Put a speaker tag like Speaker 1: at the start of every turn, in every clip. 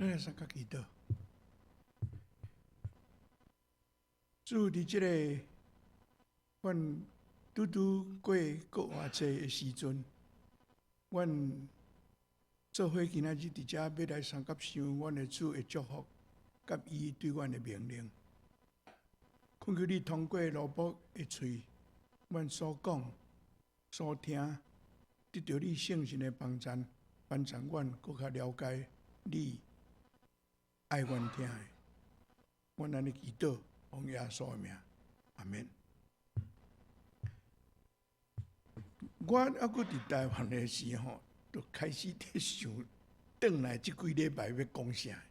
Speaker 1: 咱來相佮祈禱。主佇這个阮拄拄過復活節的時陣，阮做伙今仔日佇遮欲來相佮想阮的主的祝福，佮伊對阮的命令。懇求你通過羅伯的喙，阮所講、所聽，得著你聖神的幫贊，幫助阮閣較了解你愛阮聽的。阮按呢祈禱，奉耶穌的名，阿們。我猶閣佇台灣的時吼，就開始佇想，轉來這幾禮拜欲講啥？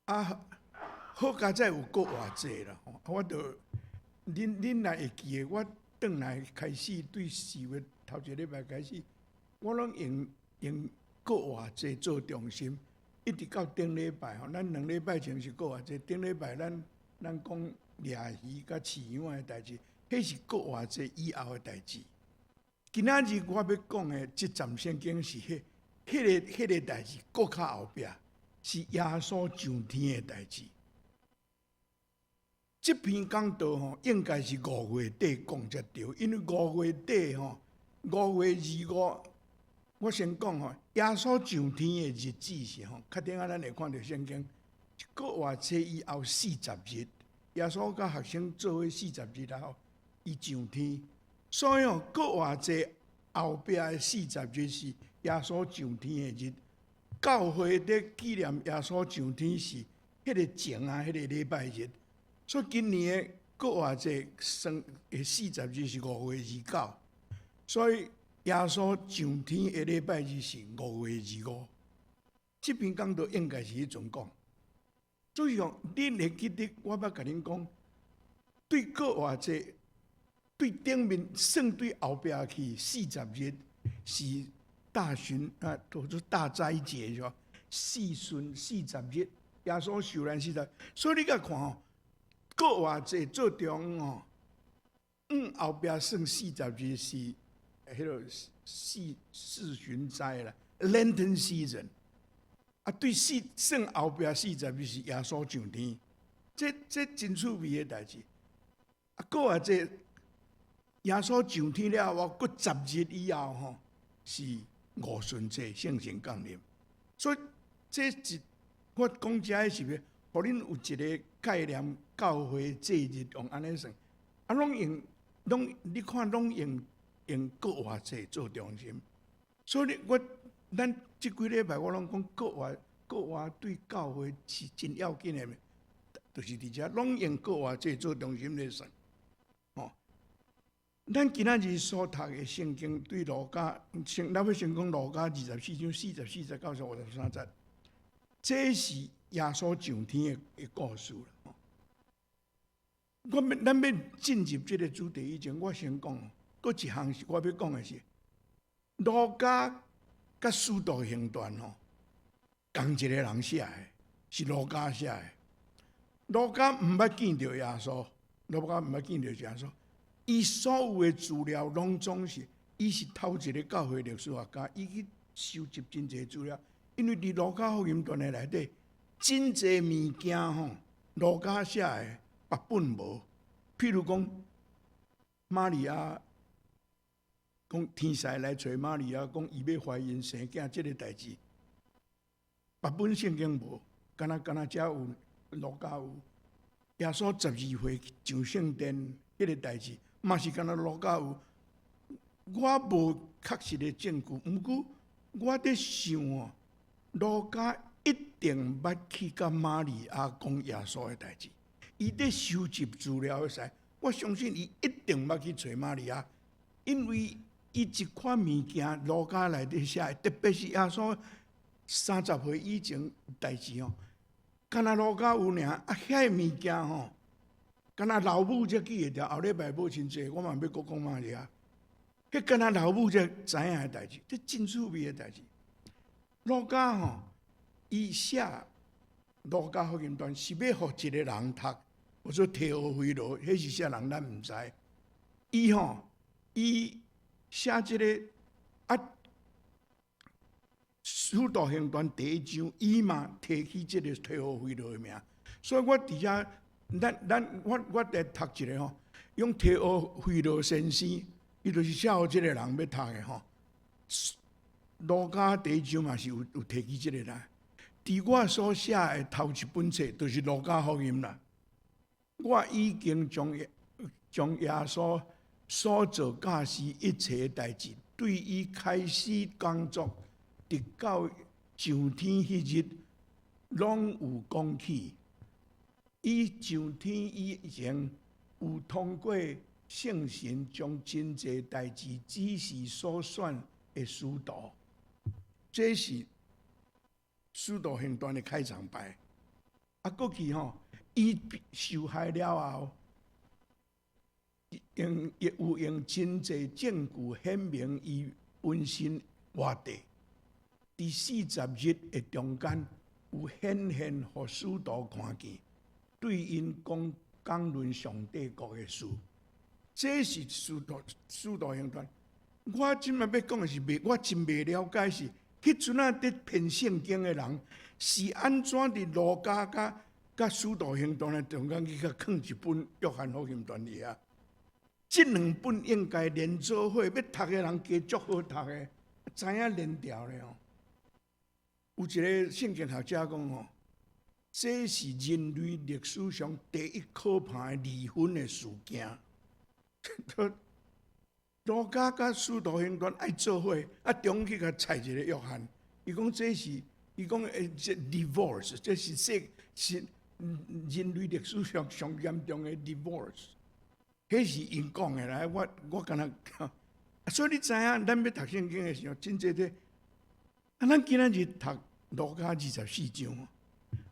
Speaker 1: 啊，好佳哉有復活節啦吼！我就恁若會記得，我轉來開始對4月頭一禮拜開始，我攏用復活節做中心，一直到頂禮拜吼。咱2禮拜前是復活節，頂禮拜咱講掠魚佮飼羊的代誌，彼是復活節以後的代誌。今仔日我欲講的這節聖經是彼個代誌，閣較後壁是耶穌上天的代誌。這篇講道吼，應該是五月底講才對，因為五月底吼，5月25，我先講吼，耶穌上天的日子是吼，較頂仔咱會看著聖經，復活節以後四十日，耶穌佮學生做伙四十日後，伊上天，所以吼，復活節後壁的四十日是耶穌上天的日，教會佇紀念耶穌上天是彼个前仔，彼个禮拜日。所以今年的復活節算的四十日是5月29，所以耶穌上天的禮拜日是五月二五。這篇講道應該是彼陣講。所以講，恁會記得我捌共恁講，對復活節對頂面算對後壁去四十日是大旬啊，叫做大齋節是吧？四旬四十日，耶穌受難四十，所以你共看吼。復活節做中吼，往後壁算四十日是彼个四旬齋啦，Lenten season。啊，對四算後壁四十日是耶穌上天，這真趣味的代誌。啊，復活節耶穌上天了後，閣十日以後吼，是五旬節聖神降臨。所以這一我講這个是欲，予恁有一个概念，教會節日用按呢算，啊，攏用攏你看攏用復活節做中心，所以我咱這幾禮拜我攏講復活對教會是真要緊的，就是佇遮攏用復活節做中心來算。吼，咱今仔日所讀的聖經對路加，先咱欲先講路加24章44節到53節，這是耶穌上天的故事啦。咱欲進入這个主題以前，我先講，閣一項是我欲講的是，路加佮使徒行傳吼，仝一个人寫的，是路加寫的。路加毋捌見著耶穌，路加毋捌見著耶穌，伊所有的資料攏總是，伊是頭一个教會歷史學家，伊去收集真濟資料，因為佇路加福音傳的內底，真濟物件吼，路加寫的別本無。譬如講，瑪利亞講天使來揣瑪利亞，講伊欲懷孕生囝，這个代誌，別本聖經無，敢若遮有路加有。耶穌12歲上聖殿，彼个代誌，嘛是敢若路加有。我無確實的證據，毋過我佇想哦，路加一定捌去佮瑪利亞講耶穌的代誌。伊佇收集資料的時，我相信伊一定捌去揣瑪利亞，因為伊這款物件路加內底寫的，特別是耶穌30歲以前代誌吼，敢若路加有爾，啊，遐个物件吼，敢若老母才記會著，後禮拜母親節，我嘛欲閣講瑪利亞，彼敢若老母才知影的代誌，這真趣味的代誌。路加吼，伊寫路加福音傳是欲予一个人讀。叫做提俄腓羅，彼是啥人？咱毋知。伊吼，伊寫這个啊，使徒行傳第一章，伊嘛提起這個提俄斐羅的名，所以我佇遮，咱咱我我佇讀一个吼，用提俄斐羅先生，伊就是寫予這个人欲讀的吼。路加第一章嘛是有提起這个人，佇我所寫的頭一本冊，就是路加福音啦。我已經將耶穌所做教示一切代誌，對伊開始工作，直到上天彼日，攏有講起。伊上天以前，有通過聖神將真濟代誌指示所選的使徒。這是使徒行傳的開場白。啊，過去吼，伊受害了後，用有用真濟證據顯明伊本身活著。佇40日的中間，有顯現予使徒看見，對𪜶講講論上帝國的事。這是使徒行傳。我這擺欲講的是袂，我真袂了解是，彼陣仔佇編聖經的人是按怎佇路加佮使徒行傳的中間去共囥一本約翰福音傳佇遐。這兩本應該連做伙，欲讀的人加足好讀的，知影連調咧吼。有一个聖經學者講吼，這是人類歷史上第一可怕的離婚的事件。路加佮使徒行傳愛做伙，啊，中去共裁一个約翰。伊講這是，伊講這 divorce，這是說是人類歷史上上嚴重的 divorce。彼是𪜶講的啦，我敢若，所以你知影，咱欲讀聖經的時候，真濟這，啊，咱今仔日讀路加二十四章，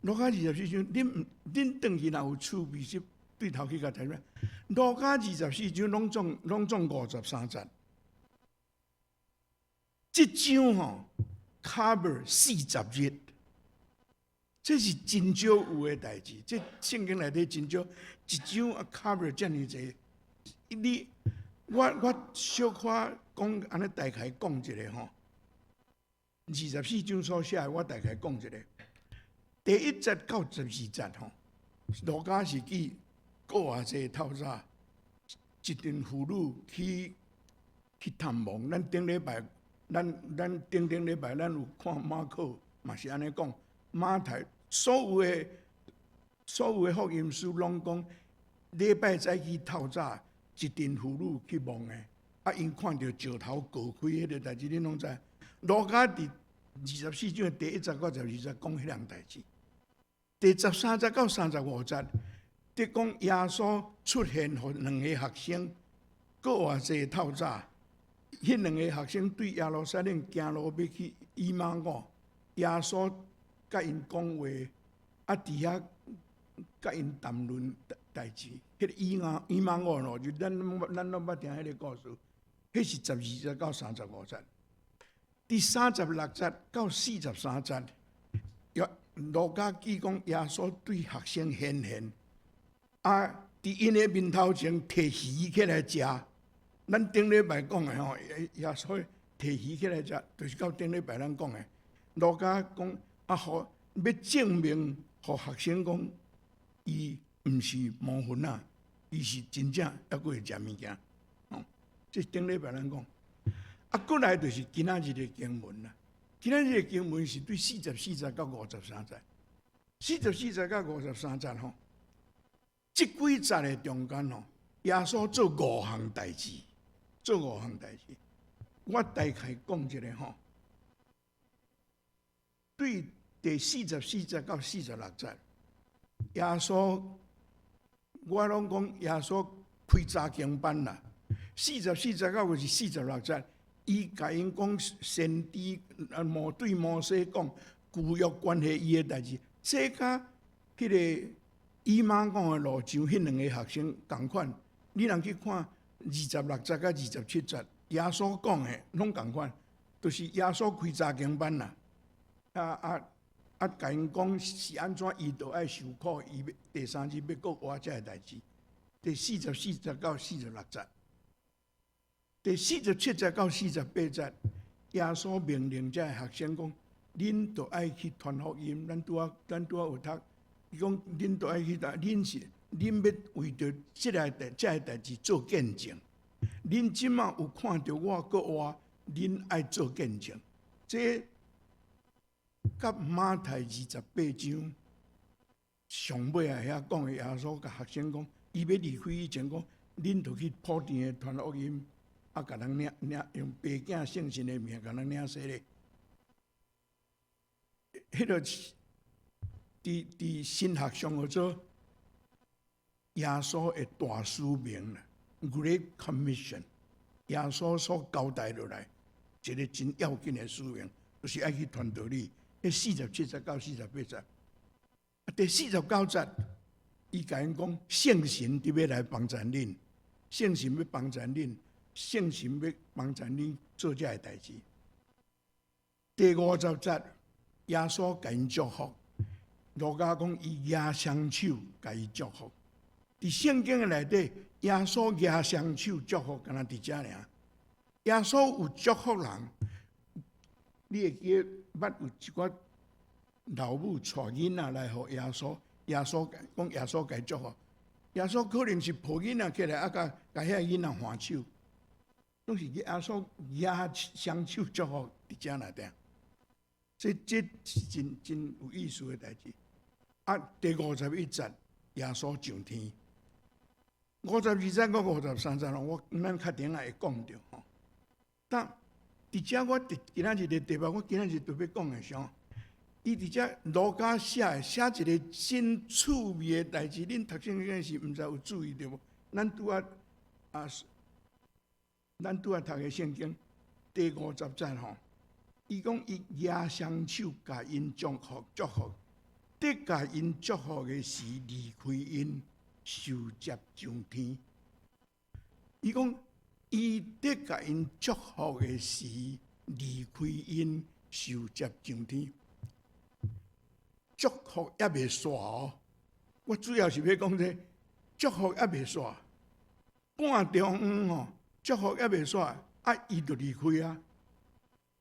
Speaker 1: 路加二十四章，恁恁轉去若有趣味是對頭去共讀咩？路加二十四章攏總53節，這章吼 cover 40日，這是真少有的代誌。這聖經內底真少一章啊 cover 遮爾濟。你我小可講按呢大概講一下吼。二十四章所寫的，我大概講一下。第一節到12節吼，路加是記閣偌濟透早，一陣婦女去探望。咱頂禮拜，咱頂頂禮拜，咱有看馬可，嘛是按呢講。馬太所有的福音書攏講，禮拜早起透早，一陣婦女去望的，啊，𪜶看著石頭過開彼个代誌，恁攏知。路加佇二十四章的第一節到12節講彼項代誌，第13節到35節，佇講耶穌出現予兩个學生，閣偌濟透早，彼兩个學生對耶路撒冷行路欲去以馬忤，耶穌佮𪜶講話，啊，佇遐佮𪜶談論代誌。彼个以馬忤路，就咱攏捌聽彼个故事，彼是12節到35節。第36節到43節，路加記講耶穌對學生顯現，啊，佇𪜶的面頭前提魚起來食。咱頂禮拜講的吼，耶穌提魚起來食，就是到頂禮拜咱講的。路加講啊，予欲證明予學生講，伊毋是魔魂仔，伊是真正猶閣會食物件。哦，這是頂禮拜咱講。啊，過來就是今仔日的經文啦。今仔日的經文是對44節到53節，四十四節到五十三節吼，這幾節的中間吼，耶穌做五項代誌，做五項代誌。我大概講一下吼，對第44節到46節，耶穌，我攏講耶穌開查經班啦。四十四節到是46節，伊共𪜶講先知啊摩對摩西講舊約關係伊的代誌，這佮彼个以馬忤的路上，彼兩个學生仝款。你若去看26節佮27節，耶穌講的攏仝款，就是耶穌開查經班啦。啊啊啊！共𪜶講是按怎，伊著愛受苦，伊欲第三日欲閣活這个代誌。第44節到46節，第47節到48節，耶穌命令這个學生講：恁著愛去傳福音。咱拄仔有讀，伊講恁著愛去讀，恁欲為著這个代誌做見證。恁這馬有看著我閣活，恁愛做見證。這佮馬太28章上尾仔遐講的耶穌共學生講，伊欲離開以前講，恁著去普天的傳福音，啊，共人領領用父子聖神的名共人領洗禮。彼个佇神學上號做耶穌的大使命啦，Great Commission，耶穌所交代落來一个真要緊的使命，就是愛去傳道理。彼47節到48節，啊，第49節，伊共𪜶講聖神佇欲來幫助恁，聖神欲幫助恁，聖神欲幫助恁做這个代誌。第50節，耶穌共𪜶祝福，路加講伊舉雙手共伊祝福。佇聖經的內底，耶穌舉雙手祝福，敢若佇遮爾。耶穌有祝福人，你會記得捌有一寡老母帶囡仔來予耶穌，耶穌講耶穌共伊祝福。耶穌可能是抱囡仔起來，啊，共共彼个囡仔挽手，攏是耶穌舉雙手祝福佇遮內底。這是真真有意思的代誌。啊，第51節，耶穌上天。52節佮53節，我咱較等下會講著吼。但佇遮我佇今仔日的題目，我今仔日特別講的啥？伊佇遮路加寫的寫一个真趣味的代誌，恁讀聖經時毋知有注意著無？咱拄仔讀的聖經第50節吼，伊講伊舉雙手共𪜶祝福祝福，得共𪜶祝福的時離開𪜶，受接上天。伊講伊得共𪜶祝福的時離開𪜶，受接上天。祝福猶未煞哦，我主要是欲講這祝福猶未煞，半中央吼，祝福猶未煞，啊，伊就離開啊。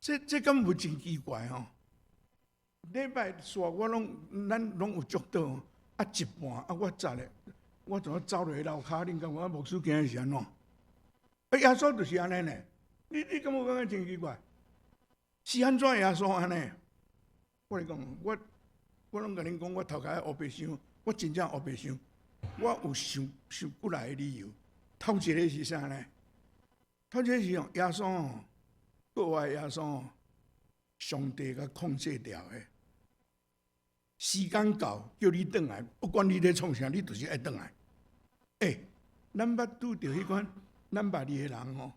Speaker 1: 這敢有真奇怪吼？禮拜煞我攏咱攏有祝禱，啊一半啊我扎咧，我怎走落去樓跤？恁感覺牧師今日是按怎？啊，耶穌就是按呢呢。你敢有感覺真奇怪？是按怎耶穌按呢？我來講，我攏共恁講，我頭殼烏白想，我真正烏白想，我有想想幾來个理由。頭一个是啥呢？頭一个是耶穌，國外耶穌，上帝共控制牢的。時間到，叫你轉來，不管你咧創啥，你就是愛轉來。欸，咱捌拄著彼款，咱捌你的人吼，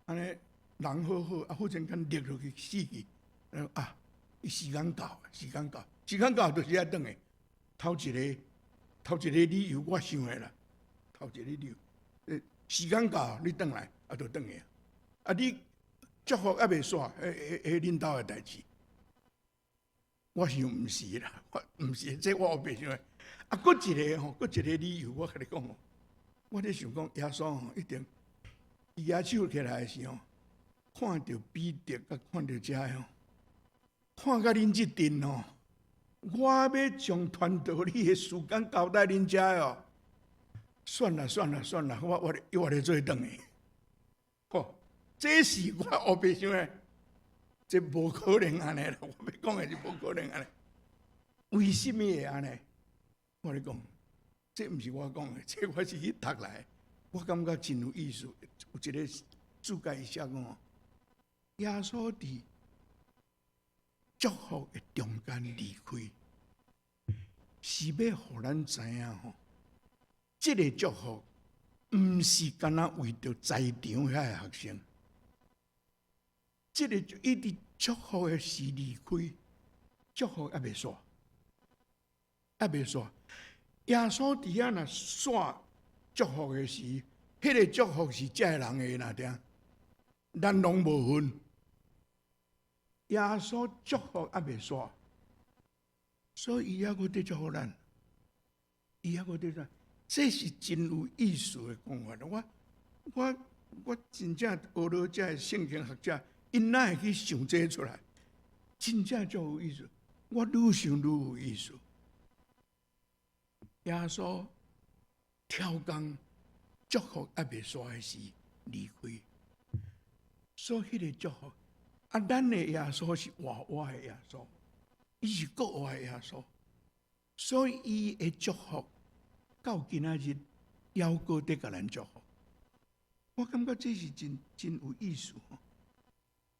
Speaker 1: 按呢人好好，啊，忽然間跌落去死去，啊，伊時間到，時間到，時間到就是愛轉來。頭一个理由我想的啦，頭一个理由，時間到你轉來，啊，就轉來。啊，你祝福猶未煞，彼恁兜的代誌。我想毋是啦，我毋是，這我烏白想的。啊，閣一个吼，閣一个理由，我共你講吼，我咧想講耶穌吼，一定伊舉手起來的時候，看著彼得，佮看著遮吼，看甲恁這陣吼，我欲將傳道理的時間交代恁遮哦。算啦算啦算啦，我咧做轉去。吼，這是我烏白想的。這無可能按呢啦！我欲講的是無可能按呢。為什麼會按呢？我咧講，這毋是我講的，這我是去讀來。我感覺真有意思。有一个注解伊寫講，耶穌佇祝福的中間離開，是欲予咱知影吼，這个祝福毋是干焦為著在場遐个學生。這个伊佇祝福的時離開，祝福猶未煞，猶未煞。耶穌佇遐若煞祝福的時，彼个祝福是遮个人的，若聽，咱攏無份。耶穌祝福猶未煞，所以伊猶閣佇祝福咱，伊猶閣佇咱，這是真有意思的講法。我真正學了遮个聖經學者，𪜶哪會去想這出來？真正足有意思。我愈想愈有意思。耶穌超工祝福猶未煞的時離開，所以彼个祝福，啊，咱的耶穌是活活的耶穌，伊是閣活的耶穌，所以伊的祝福到今仔日猶閣佇共咱祝福。我感覺這是真真有意思吼，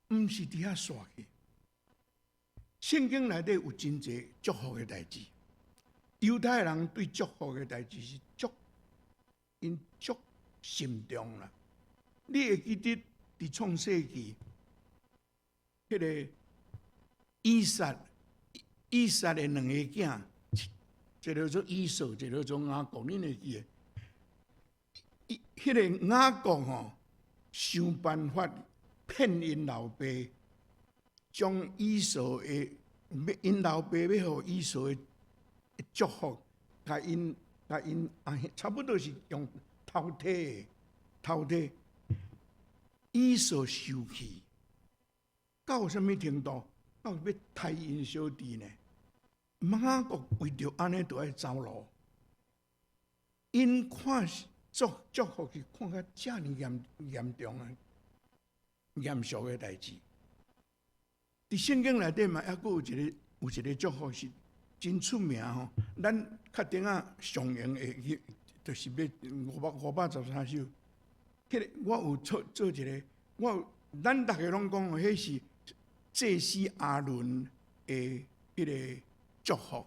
Speaker 1: 毋是佇遐煞去。聖經內底有真濟祝福的代誌，猶太人對祝福的代誌是足，𪜶足慎重啦。你會記得佇創世記，彼个以撒，以撒的兩個囝，一个做以掃，一个做雅各，恁會記得？彼个雅各吼，想辦法騙𪜶老爸，將以掃的，𪜶老爸欲予以掃的祝福，共𪜶阿兄，差不多是用偷提的，偷提。以掃受氣，到啥物程度？到欲刣𪜶小弟呢？雅各為著按呢，就愛走路。𪜶看祝福是看甲遮爾嚴重啊，嚴肅的代誌。佇聖經內底嘛，猶閣有一個祝福是真出名吼。咱較頂仔上用的，就是欲513首。彼个我有做做一个，我有咱逐家攏講，彼是祭司亞倫的彼个祝福。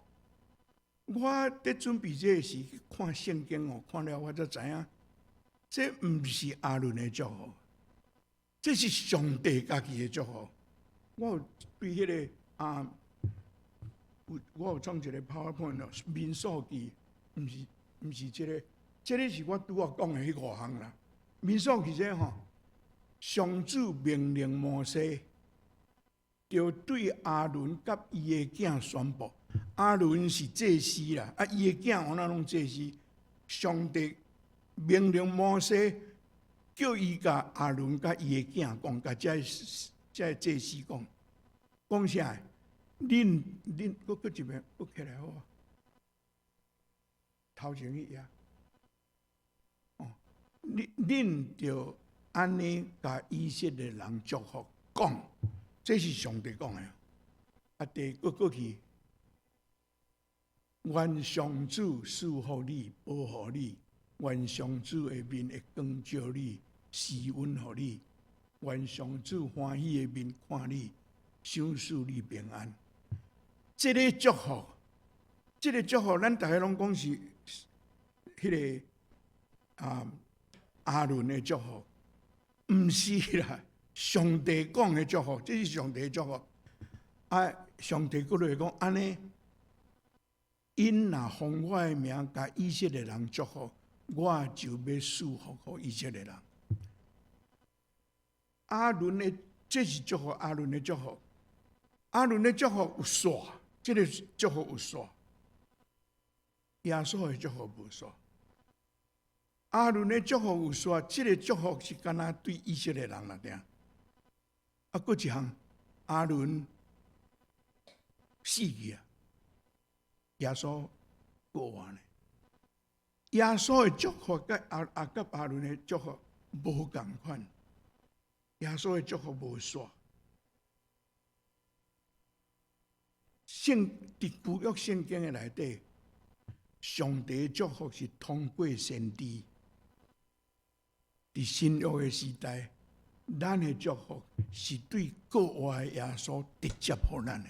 Speaker 1: 我佇準備這个時去看聖經哦，看了我才知影，這毋是亞倫的祝福，這是上帝家己的祝福。我有對彼个啊，有我有創一個 PowerPoint 哦，民數記，毋是這个，這个是我拄仔講的彼五項啦。民數記這吼，上主命令摩西，著對亞倫佮伊的囝宣布。亞倫是祭司啦，啊，伊的囝有哪攏祭司。上帝命令摩西，叫伊共亞倫佮伊的囝講，共這祭司講，講啥？恁閣閣一遍，閣起來好無？頭前彼頁。哦，恁著按呢共以色列人祝福講，這是上帝講的。啊，第閣過去，願上主賜福你，保護你；願上主的面會光照你，施恩予你；願上主歡喜的面看你，賞賜你平安。這个祝福，這个祝福，咱逐家攏講是彼个啊亞倫的祝福，毋是啦，上帝講的祝福，這是上帝的祝福。啊，上帝閣落講按呢，𪜶若奉我的名共以色列人祝福，我就欲賜福予以色列人。亞倫的這是祝福，亞倫的祝福，亞倫的祝福有煞，這个祝福有煞。耶穌的祝福無煞。亞倫的祝福有煞，這个祝福是干焦對以色列人爾爾。啊，閣一項，亞倫死去啊，耶穌過活呢。耶穌的祝福佮亞倫的祝福無仝款，耶穌的祝福無煞。佇舊約聖經的內底，上帝的祝福是通過先知。佇新約的時代，咱的祝福是對閣活的耶穌直接予咱的，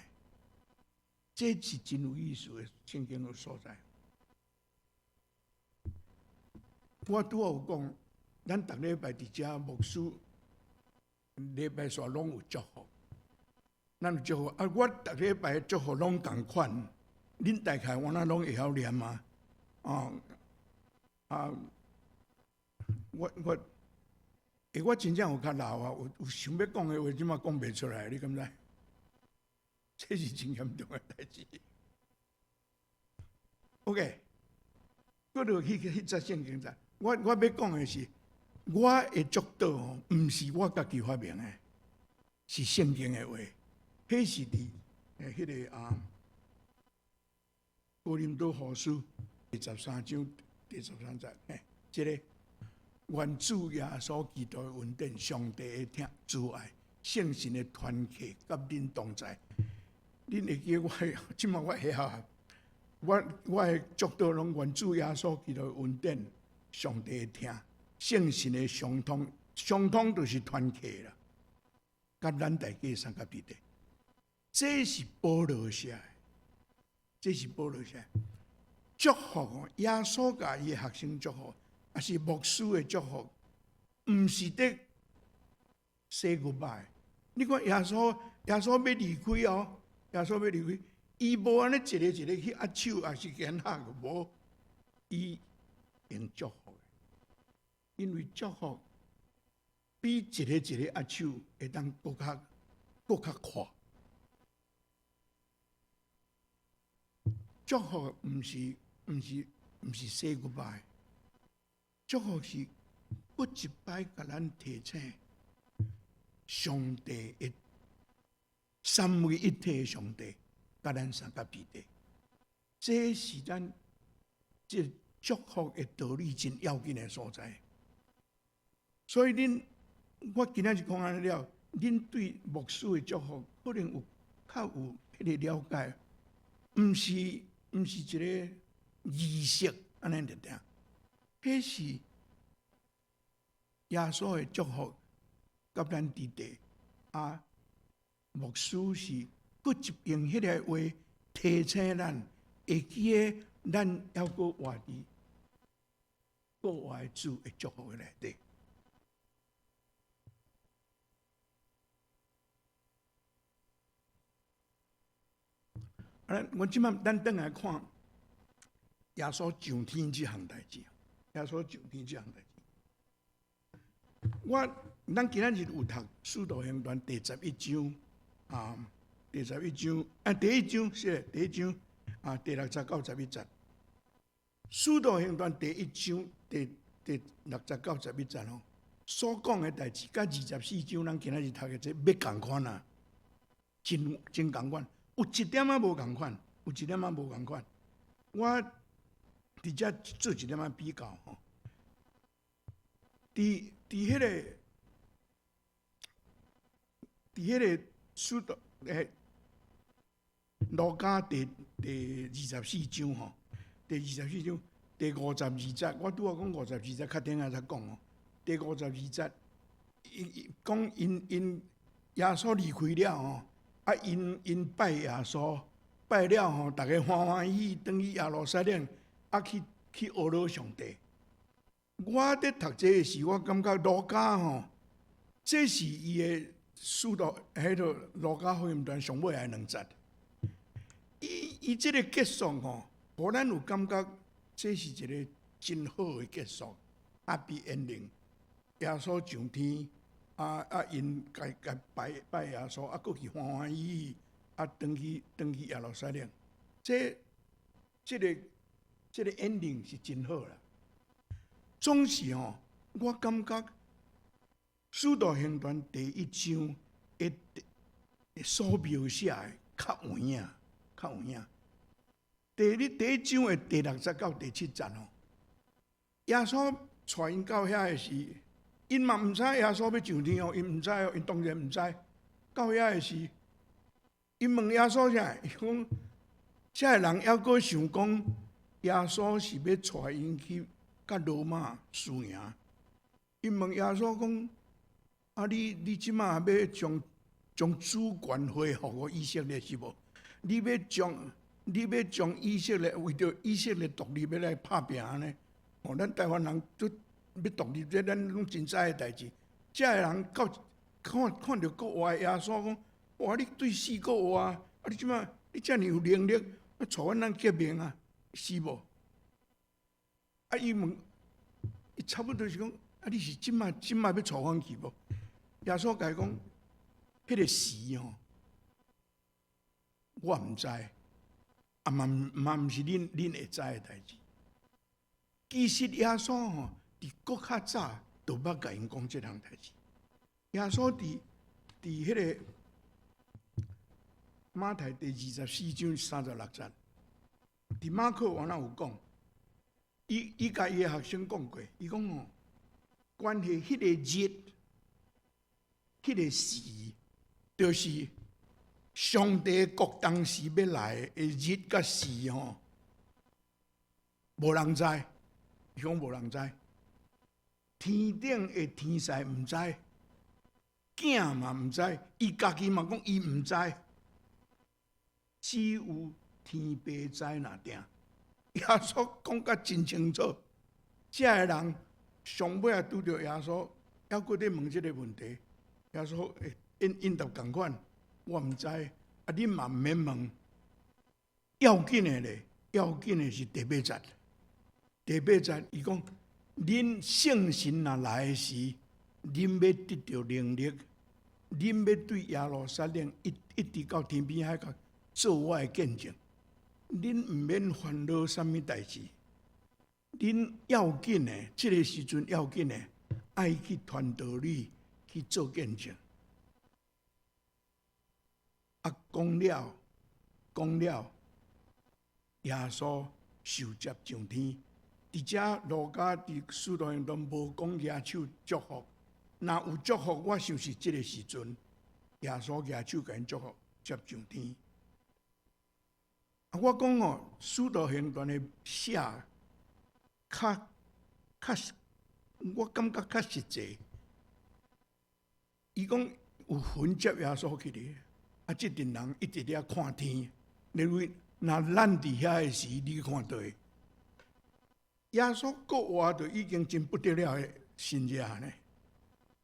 Speaker 1: 這是真有意思的聖經的所在。我拄仔有講，咱逐禮拜佇遮牧師禮拜煞攏有祝福，咱有祝福啊！我逐禮拜祝福攏仝款，恁大概我哪攏會曉念啊？啊啊！我真正有較老啊，有想欲講的話，這馬講袂出來，你敢知？這是真嚴重的代誌。OK，閣落去彼節聖經節，我欲講的是，我的祝禱吼，毋是我家己發明的，是聖經的話。彼是佇彼个啊，哥林多後書第13章第13節，嘿，這个願主耶穌基督的恩典、上帝的疼、慈愛、聖神的團契，佮恁同在。恁會記我這馬我會曉，我的祝禱攏願主耶穌基督的恩典、上帝的疼、聖神的相通，相通就是團契啦，佮咱大家相佮佇底。這是保羅寫的，這是保羅寫的祝福哦。耶穌共伊的學生祝福，抑是牧師的祝福，毋是佇 say goodbye。你看耶穌，耶穌欲離開哦，耶穌欲離開，伊無按呢一个一个去握手，抑是見下無，伊用祝福，因為祝福比一个一个握手會當閣較快。祝福毋是 say goodbye，祝福是閣一擺共咱提醒，上帝的三位一體的上帝，佮咱相佮佇底，這是咱這祝福的道理真要緊的所在。所以恁，我今仔日講按呢了，恁對牧師的祝福可能有較有彼个了解，毋是一个儀式按呢爾爾，彼是耶穌的祝福，佮咱佇底啊，牧師是閣一用彼个話提醒咱，會記得咱猶閣活佇閣活的主的祝福的內底。啊，我這擺咱轉來看耶穌上天這項代誌，耶穌上天這項代誌。我咱今仔日有讀《使徒行傳》第十一章啊，第十一章啊，第一章是第一章啊，第六節到十一節，《使徒行傳》第一章第六節到十一節吼，所講的代誌，佮24章咱今仔日讀的這欲仝款啊，真真仝款。有一點仔無仝款，有一點仔無仝款。我佇遮做一點仔比較吼。佇彼个使徒路加第24章吼，第二十四章第52節，我拄仔講五十二節，較頂下才講哦。第52節，伊伊講𪜶𪜶耶穌離開了吼。啊！𪜶𪜶拜耶穌，拜了吼，逐家歡歡喜喜轉去耶路撒冷，啊去去阿羅上帝。我佇讀這个時，我感覺路加吼，這是伊的使徒，彼个路加福音傳上尾的兩節。伊伊這个結束吼，予咱有感覺這是一个真好的結束，Happy ending。耶穌上天。啊啊！𪜶共共拜拜耶穌，啊，閣去歡歡喜喜，啊，轉去轉去耶路撒冷。這、這个、這个 ending 是真好啦。總是吼，我感覺《使徒行傳》第一章的所描寫的較有影，較有影。第一章的第六節到第七節吼，耶穌帶𪜶到遐的時。𪜶嘛毋知耶穌欲上天哦，𪜶毋知哦，𪜶當然毋知。到遐的時，𪜶問耶穌啥？伊講，這个人猶閣想講，耶穌是欲帶𪜶去佮羅馬輸贏。𪜶問耶穌講：啊，你你這馬欲將將主權恢復予以色列是無？你欲將以色列為著以色列獨立欲來拍拚按呢？哦，咱台灣人都。欲獨立，這咱攏真知的代誌。這个人到看看著閣活的耶穌講：哇！你對死閣活啊！你這馬你遮爾有能力，啊，帶阮咱革命啊，是無？啊，伊問，伊差不多是講：啊，你是這馬這馬欲帶阮去無？耶穌共伊講：彼个時吼，我毋知，啊嘛嘛毋是恁恁會知的代誌。其實耶穌吼。佇閣較早，就捌共𪜶講這項代誌。耶穌佇佇彼个馬太第24章36節，佇馬可原來有講，伊伊共伊的學生講過，伊講哦，關係彼個日、彼個時，就是上帝國當時欲來的日佮時吼，無人知，伊講無人知，天頂的天使毋知，囝嘛毋知，伊家己嘛講伊毋知。只有天父知爾定。耶穌講甲真清楚，遮个人上尾仔拄著耶穌，猶閣咧問這个問題，耶穌會應應答仝款，我毋知，啊恁嘛毋免問。要緊的咧，要緊的是第八節。第八節伊講，恁聖神若來的時，恁欲得著能力，恁欲對耶路撒冷一一直到天邊海角做我的見證。恁毋免煩惱啥物代誌，恁要緊的，這个時陣要緊的，愛去傳道理，去做見證。啊，講了，講了，耶穌受接上天。佇遮路加佇使徒行傳無講舉手祝福，若有祝福，我想是這个時陣，耶穌舉手共𪜶祝福，接上天。啊，我講哦，使徒行傳的寫較較，我感覺較實際。伊講有雲接耶穌去咧，啊，這陣人一直咧看天，你為若咱佇遐的時，你看著的。耶穌復活就已經真不得了的神跡呢。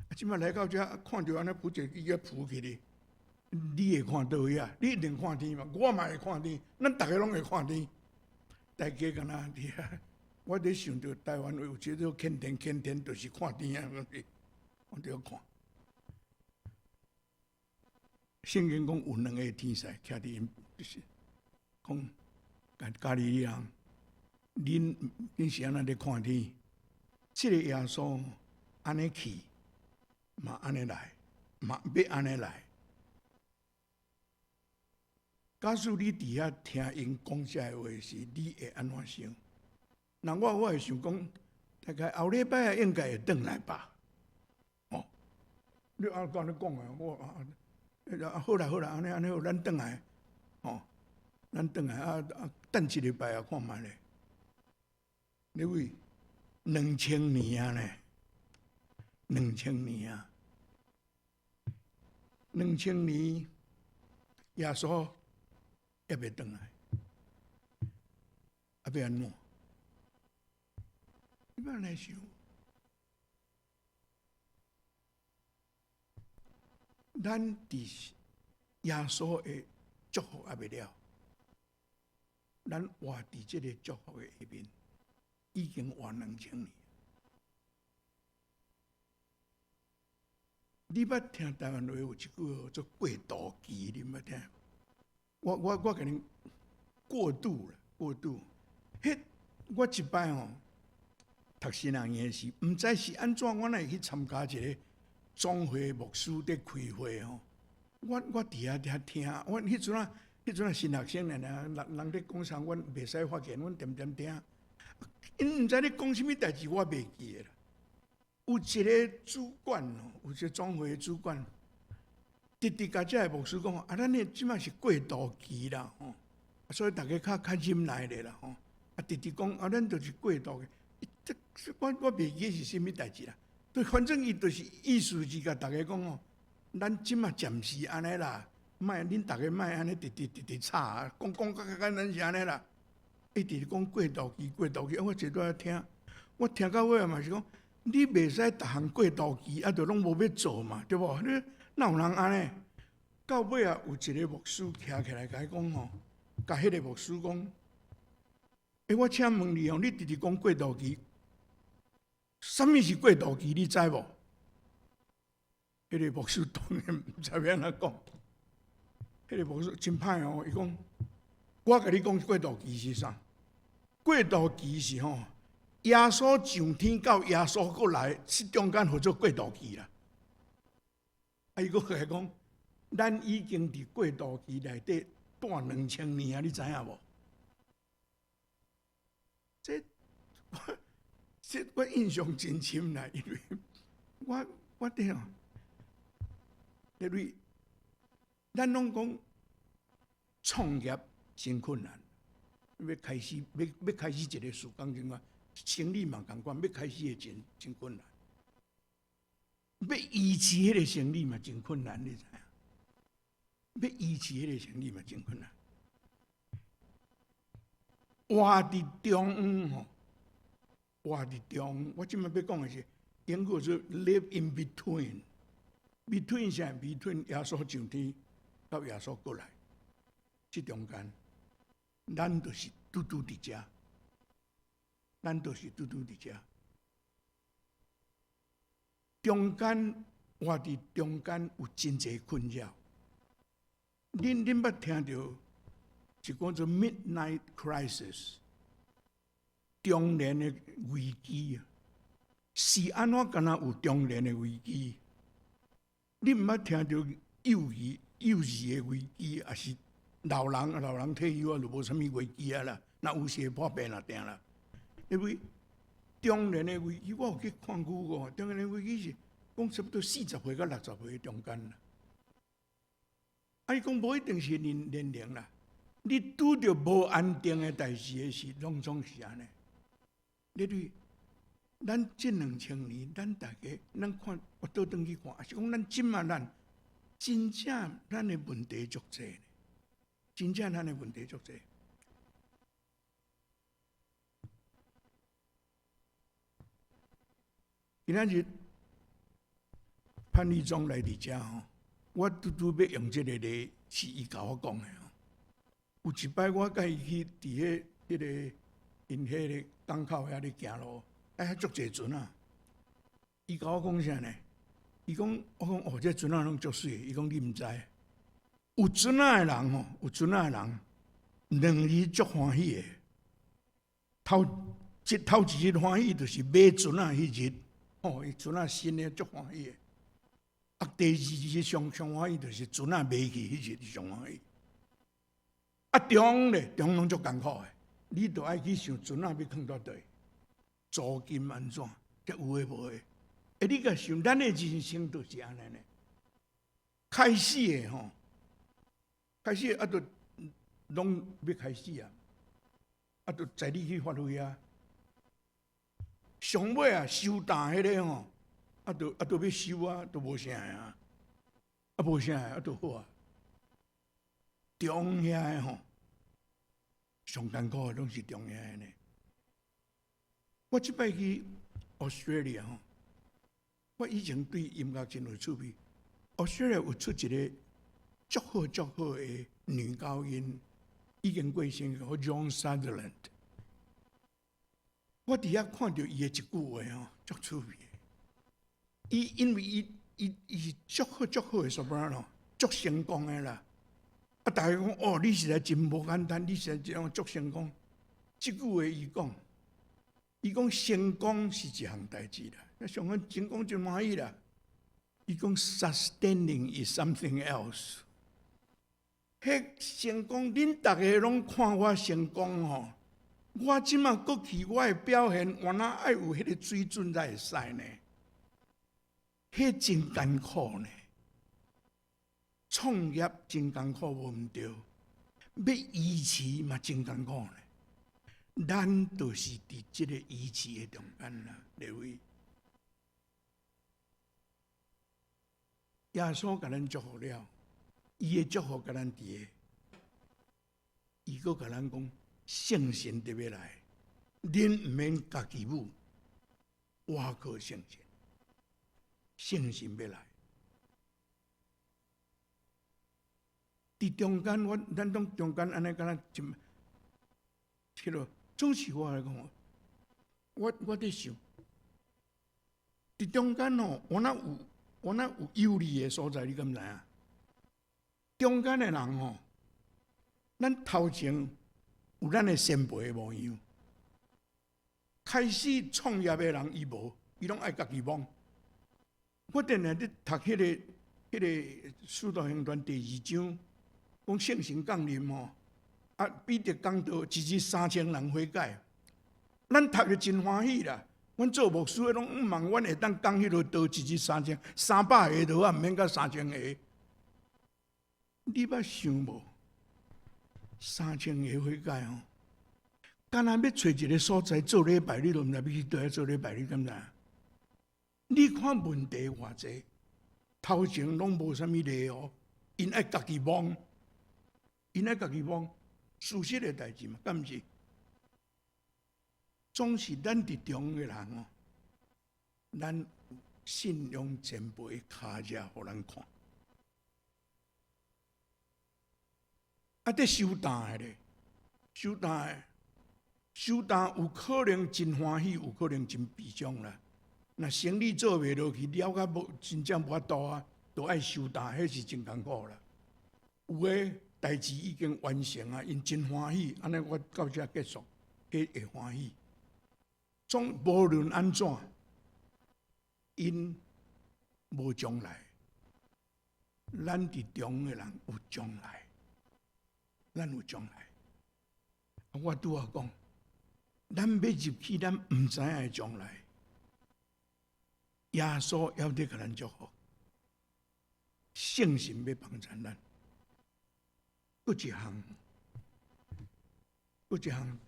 Speaker 1: 啊，這擺來到遮，看著按呢浮一個浮起咧。你會看佗位啊？你一定看天嘛？我嘛會看天，咱逐个攏會看天。大家敢若佇遐，我咧想著台灣話有一個牽天牽天，就是看天啊！我佇遐看。聖經講有兩个天使徛佇𪜶，就是講加利利人，恁恁是按怎咧看天？這个耶穌按呢去，嘛按呢來，嘛欲按呢來。假使你佇遐聽𪜶講這个話時，你會按怎想？那我我會想講，大概後禮拜應該會轉來吧？哦，你按按呢講啊，我啊，啊好啦好啦，按呢按呢好，咱轉來，哦，咱轉來啊啊，等一禮拜啊，看覓咧。你為2000年啊呢？兩千年啊，兩千年，耶穌猶未轉來，啊欲按怎？你欲按怎想？咱佇耶穌的祝福猶未了，咱活佇這个祝福的下面，已經活兩千年。你捌聽台灣話有一句叫做過渡期，你捌聽？我我我共你過渡啦，過渡。彼我一擺吼讀神學院時，毋知是按怎，我哪會去參加一个總會牧師佇開會吼。我我佇遐遐聽，阮彼陣仔彼陣仔新學生爾爾，人人咧講啥，阮袂使發言，阮恬恬聽。𪜶毋知咧講啥物代誌，我袂記得啦。有一个主管哦，有一个總會的主管。直直共遮个牧師講，啊，咱的這擺是過渡期啦，吼，所以逐家較較忍耐咧啦，吼。啊，直直講，啊，咱就是過渡期。這我我袂記是啥物代誌啦。對，反正伊就是意思是共逐家講吼，咱這擺暫時按呢啦，莫恁逐家莫按呢直直直直吵，講講較較簡單是按呢啦。一直講過渡期，過渡期，我坐佇遐聽，我聽到尾嘛是講，你袂使逐項過渡期，啊，就攏無欲做嘛，對無？你哪有人按呢？到尾仔有一个牧師徛起來共伊講吼，共彼个牧師講，欸，我請問你哦，你直直講過渡期，啥物是過渡期？你知無？彼个牧師當然毋知欲按怎講。彼个牧師真歹哦，伊講，我共你講過渡期是啥？過渡期是吼，耶穌上天到耶穌閣來，這中間號做過渡期啦。啊，伊閣共伊講，咱已經佇過渡期內底蹛2000年啊，你知影無？這我印象真深啦，因為我聽，因為咱攏講創業真困難，欲開始一个事工真啊，生理嘛仝款，欲開始會真真困難，欲維持彼个生理嘛真困難，你知影？欲維持彼个生理嘛真困難。活佇中央吼，活佇中央，我這擺欲講的是英語說 live in between，between 啥？between 耶穌上天到耶穌過來，這中間，咱就是拄拄佇遮，咱就是拄拄佇遮。中間活佇中間有真濟困擾。恁捌聽著一個叫做 midlife crisis，中年的危機啊，是按怎敢若有中年的危機？你毋捌聽著幼兒的危機，抑是老人退休啊，就無啥物危機啊啦。若有時會破病啦，定啦。因為中年的危機，我有去看過，中年的危機是講差不多40歲到60歲中間啦。啊，伊講無一定是年齡啦，你拄著無安定的代誌的時，攏總是按呢。你對，咱這兩千年，咱大家，咱看我倒轉去看，抑是講咱這馬咱真正咱的問題足濟，真正咱的問題足濟。今仔日潘立忠來佇遮吼，我拄拄欲用這个例，是伊共我講的吼。有一擺我佮伊去佇彼個𪜶彼个港口遐咧行路，哎，遐足濟船仔。伊共我講啥呢？伊講，我講哦，這船仔攏足媠。伊講你毋知，有船仔的人吼，有船仔的人，兩日足歡喜的。頭一日歡喜就是買船仔彼日，吼，伊船仔新的足歡喜的。啊，第二日上上歡喜就是船仔賣去彼日上歡喜。啊，中咧，中攏足艱苦的，你著愛去想船仔欲囥佗佗，租金按怎，這有的無的。欸，你共想，咱的人生就是按呢呢。開始的吼，開始啊，著攏欲開始啊，啊，著在你去發揮啊。上尾啊，收擔彼个吼，啊，著欲收啊，著無啥啊，啊，無啥啊，著好啊。中遐的吼，上艱苦的攏是中遐的呢。我這擺去 Australia 吼，我以前對音樂真有趣味。Australia 有出一个足好足好的女高音，已經過身，叫 Joan Sutherland。我佇遐看著伊的一句話吼，足趣味。伊因為伊是足好足好的 soprano，足成功的啦。啊，大家講哦，你實在真無簡單，你實在這樣足成功。這句話伊講，伊講成功是一項代誌啦。上講成功真歡喜啦。伊講 sustaining is something else。彼成功，恁逐个攏看我成功吼，我這馬過去我的表現，原來愛有彼个水準才會使呢。彼真艱苦呢。創業真艱苦，無毋對，欲維持嘛真艱苦呢。咱就是佇這个維持的中間啦，各位。耶穌共咱祝福了，伊的祝福共咱佇個，伊閣共咱講聖神特欲來，恁毋免家己舞，倚靠聖神，聖神欲來。佇中間，我咱當中間按呢，敢若真，彼囉總是我來講，我佇想，佇中間哦，我若有有利的所在，你敢知影？中間的人吼，咱頭前有咱的先輩的模樣，開始創業的人伊無，伊攏愛家己摸。我定定佇讀彼個。彼个《使徒行傳》第二章，講聖神降臨吼，啊，彼得講道，一日3000人悔改，咱讀著真歡喜啦。阮做牧師的攏向望，阮會當講彼落道，一日三千、300個就好，毋免到三千個。你捌想無？三千個悔改吼，敢若欲揣一个所在做禮拜，你都毋知欲去佗遐做禮拜，你敢知？你看問題偌濟，頭前攏無啥物理哦，𪜶愛家己摸，𪜶愛家己摸，事實的代誌嘛，敢毋是？總是咱佇中的人哦，咱信仰前輩跤跡予咱看。啊，佇收擔的咧，收擔的，收擔有可能真歡喜，有可能真悲傷啦。若生理做袂落去，了甲無真正無法度啊，都愛收擔，彼是真艱苦啦。有的代誌已經完成啊，𪜶真歡喜，按呢我到遮結束，彼會歡喜。總無論按怎，𪜶無將來，咱佇中的人有將來，咱有將來。我拄仔講，咱欲入去，咱毋知影的將來。耶穌猶佇共咱祝福，聖神欲幫助咱。閣一項，閣一項，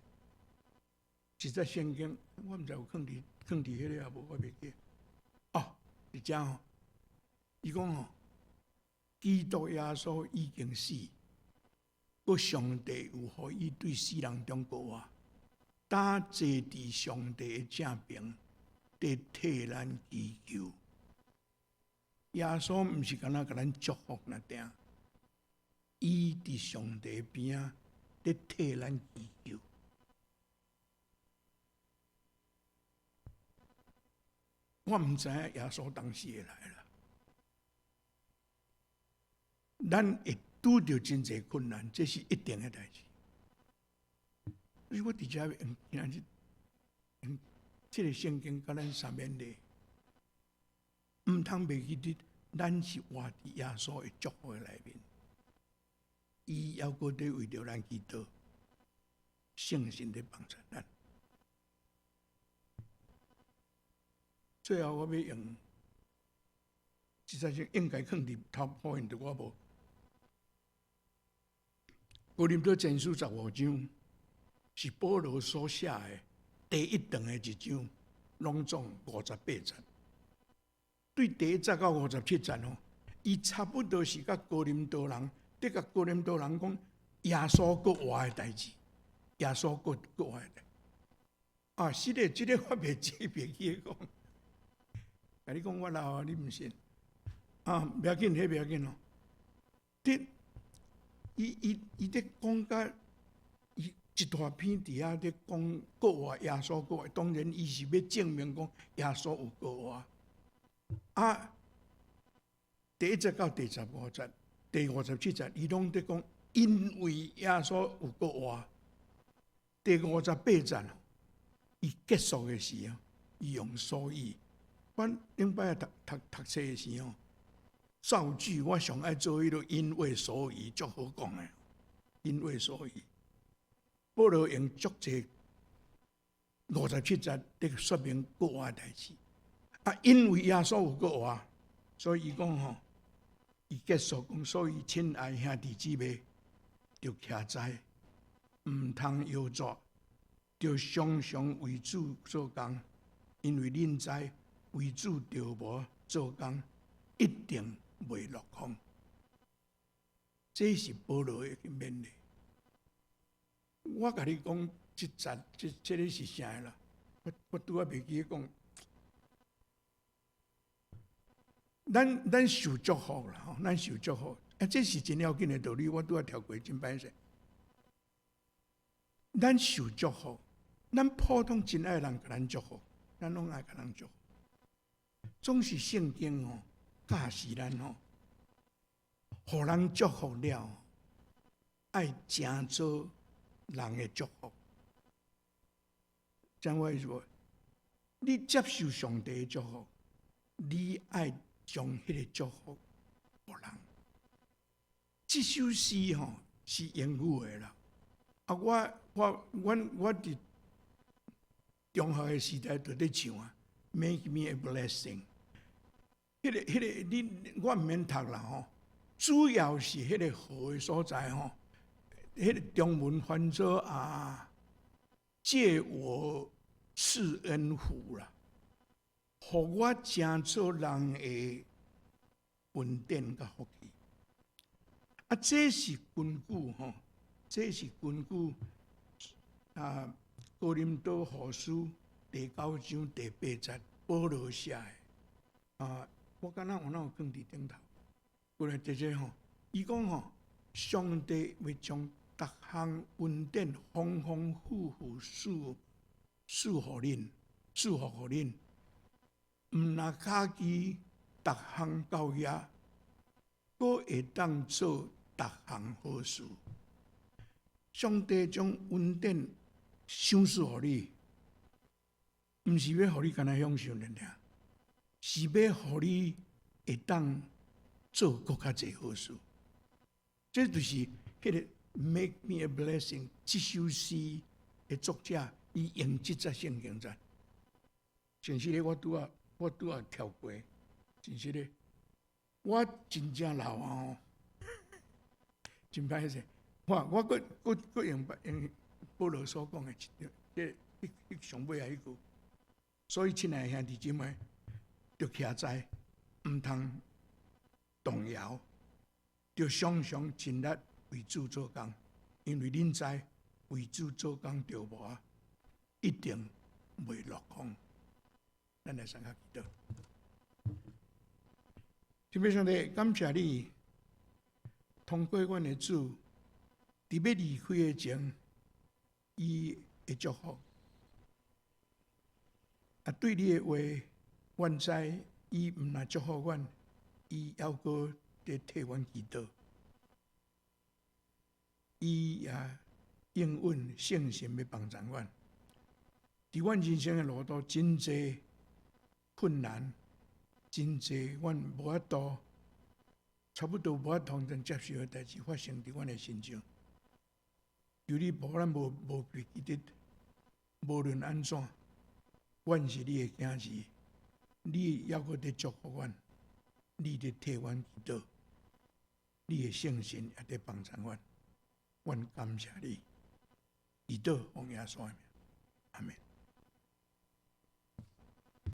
Speaker 1: 一節聖經，我毋知有囥佇囥佇彼个抑無，我袂記。哦，佇遮吼，伊講吼，基督耶穌已經死，閣上帝又予伊對死人中復活，今坐佇上帝的正爿，佇替咱祈求。耶穌毋是干焦共咱祝福爾定，伊佇上帝邊仔，佇替咱祈求。我毋知影耶穌當時會來啦。咱會拄著真濟困難，這是一定的代誌。所以我佇遮用今仔日用這个聖經共咱相勉勵，毋通袂記得，咱是活佇耶穌的祝福的內面。伊猶閣佇為著咱祈禱，聖神佇幫助咱。最後我欲用，實在是應該囥佇 PowerPoint，我無。哥林多前書15章是保羅所寫的第一段的一章，攏總58節。對第一節到57節吼，伊差不多是共哥林多人，佇共哥林多人講耶穌閣活的代誌，耶穌閣閣活的代。啊，是的，這个我袂記袂記得講。共你講我老啊，你毋信？啊，袂要緊，彼袂要緊哦。佇伊伊伊佇講甲伊一大篇佇遐佇講復活耶穌復活，當然伊是欲證明講耶穌有復活。啊，第一節到第15節、第57節，伊攏佇講，因為耶穌有復活。第58節，伊結束的時候，伊用所以。我頂擺讀讀讀冊的時候，造句我上愛做彼个因為所以，足好講的。因為所以，保羅用足濟57節佇說明復活的代誌。啊，因為耶穌有復活，所以伊講吼，伊結束講，所以親愛兄弟姊妹，著徛在，毋通搖逝，著常常為主做工，因為恁知為主著無做工，一定袂落空。這是保羅的勉勵。我共你講，這節這這个是啥啦？我我拄仔袂記得講。咱咱受祝福啦，吼，咱受祝福。啊，這是真要緊的道理，我拄仔跳過真歹勢。咱受祝福，咱普通真愛人共咱祝福，咱攏愛共人祝福。總是聖經吼教示咱吼，予人祝福了，愛成做人的祝福。知影我意思無？你接受上帝的祝福，你愛將彼个祝福僕人。這首詩吼是英語的啦。啊，我佇中學的時代就咧唱啊，Make me a blessing。彼個你我毋免讀啦吼，主要是彼個好的所在吼，彼個中文翻做啊，借我賜恩福啦，予我成做人的恩典佮福氣。啊，這是根據吼，這是根據啊，哥林多後書第九章第八節保羅寫的啊。我敢若有哪有放佇頂頭？過來直接吼，伊講吼，上帝會將逐項恩典豐豐富富賜予恁，賜福予恁，毋若家己逐項到遐，閣會當做逐項好事。上帝將恩典賞賜予你，毋是欲予你干焦享受爾爾，是欲予你會當做閣較濟好事。這就是彼個 Make me a blessing 這首詩的作者，伊用這節聖經節。真實的，我拄仔跳過，真實的，我真正老啊吼，真歹勢。我閣用保羅所講的一條，這彼上尾仔彼句。所以，親愛的兄弟姊妹，著徛在，毋通動搖，著常常盡力為主做工，因為恁知為主做工著無一定袂落空。咱來三下祈禱。天父上帝，感謝你通過阮的主，佇欲離開的前，伊的祝福。啊，對你的話，阮知伊毋但祝福阮，伊猶閣佇替阮祈禱。伊也應允聖神欲幫助阮。佇阮人生的路途真濟困難，真濟阮無法度，差不多無法度通接受的代誌發生佇阮的身上。求你予咱無袂記得，無論按怎，阮是你的囝兒，你猶閣佇祝福阮，你佇替阮祈禱，你的聖神也佇幫助阮，阮感謝你，祈禱奉耶穌的名，阿門。